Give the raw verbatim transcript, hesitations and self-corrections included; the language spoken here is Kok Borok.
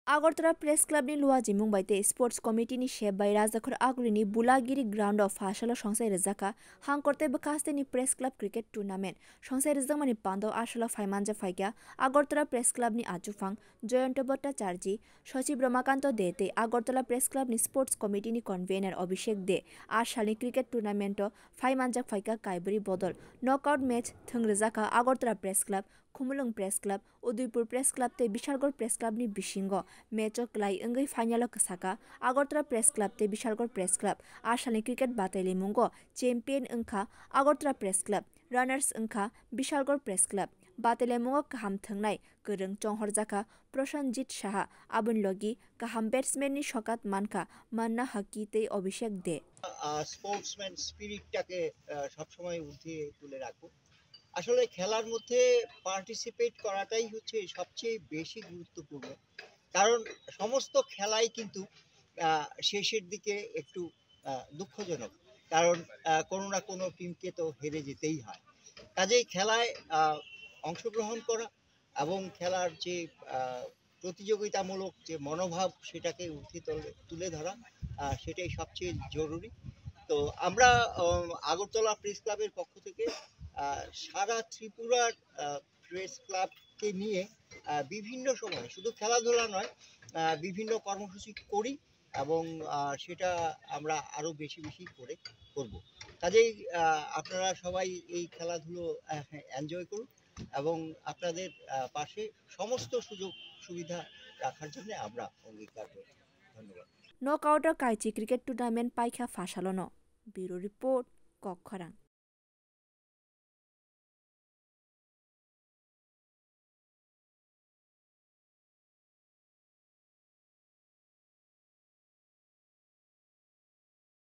Agartala Press Club ni luajimung bai tei Sports Committee ni sep bai Rajakhor Aguli ni Bulagiri ground o phasalo songsai rwjakha Hangkorte Bwkhasteni Press Club Cricket Tournament. Songsai rwjakmani pandao asalo phaimanjak phaikha Agartala Press Club ni achukphang Jayanta Bhattacharjee, Sachib Ramakanto De tei Agartala Press Club ni Sports Committee ni Convener Abhishek De. A salni cricket tournament o phaimanjak phaikha kaibri bodol. Knockout match thwng rwjakha Agartala Press Club, Khumulwng Press Club, Udaipur Press Club tei Bishalgarh Press Club ni bisingo. Match o kwlai wngwi final o kwsakha Agartala Press Club tei Bishalgarh Press Club. A salni cricket batailamungo champion wngkha Agartala Press Club, runners wngkha Bishalgarh Press Club. Batailamungo kaham thwngnai kwrwng chonghorjakha Prosenjit Saha, aboni logi kaham batsman ni sokat mankha Manna Haki tei Abhishek De. আহ, স্পোর্টসম্যান স্পিরিটটাকে আহ, সবসময় ঊর্ধ্বে তুলে রাখবো। আসলে খেলার মধ্যে পার্টিসিপেট করাটাই হচ্ছে সবচেয়ে বেশি গুরুত্বপূর্ণ, কারণ সমস্ত খেলাই কিন্তু আহ, শেষের দিকে একটু আহ, দুঃখজনক, কারণ আহ, কোনো না কোনো টিমকে তো হেরে যেতেই হয়। কাজেই খেলায় আহ, অংশগ্রহণ করা এবং খেলার যে আহ, প্রতিযোগিতামূলক যে মনোভাব, সেটাকে ঊর্ধ্বে তুলে তুলে ধরা, আহ, সেটাই সবচেয়ে জরুরি। তো আমরা আহ, আগরতলা প্রেস ক্লাবের পক্ষ থেকে আহ, সারা ত্রিপুরার আহ, প্রেস ক্লাবকে নিয়ে আহ, বিভিন্ন সময় শুধু খেলাধুলা নয়, আহ, বিভিন্ন কর্মসূচি করি এবং আহ, সেটা আমরা আরও বেশি বেশি করে করব। কাজেই আহ, আপনারা সবাই এই খেলাধুলো এনজয় করুন এবং আপনাদের আহ, পাশে সমস্ত সুযোগ সুবিধা রাখার জন্য আমরা অঙ্গীকার করব। ধন্যবাদ। Knockout o kaichi cricket tournament paikha phasalono. Bureau Report, Kokkhorang.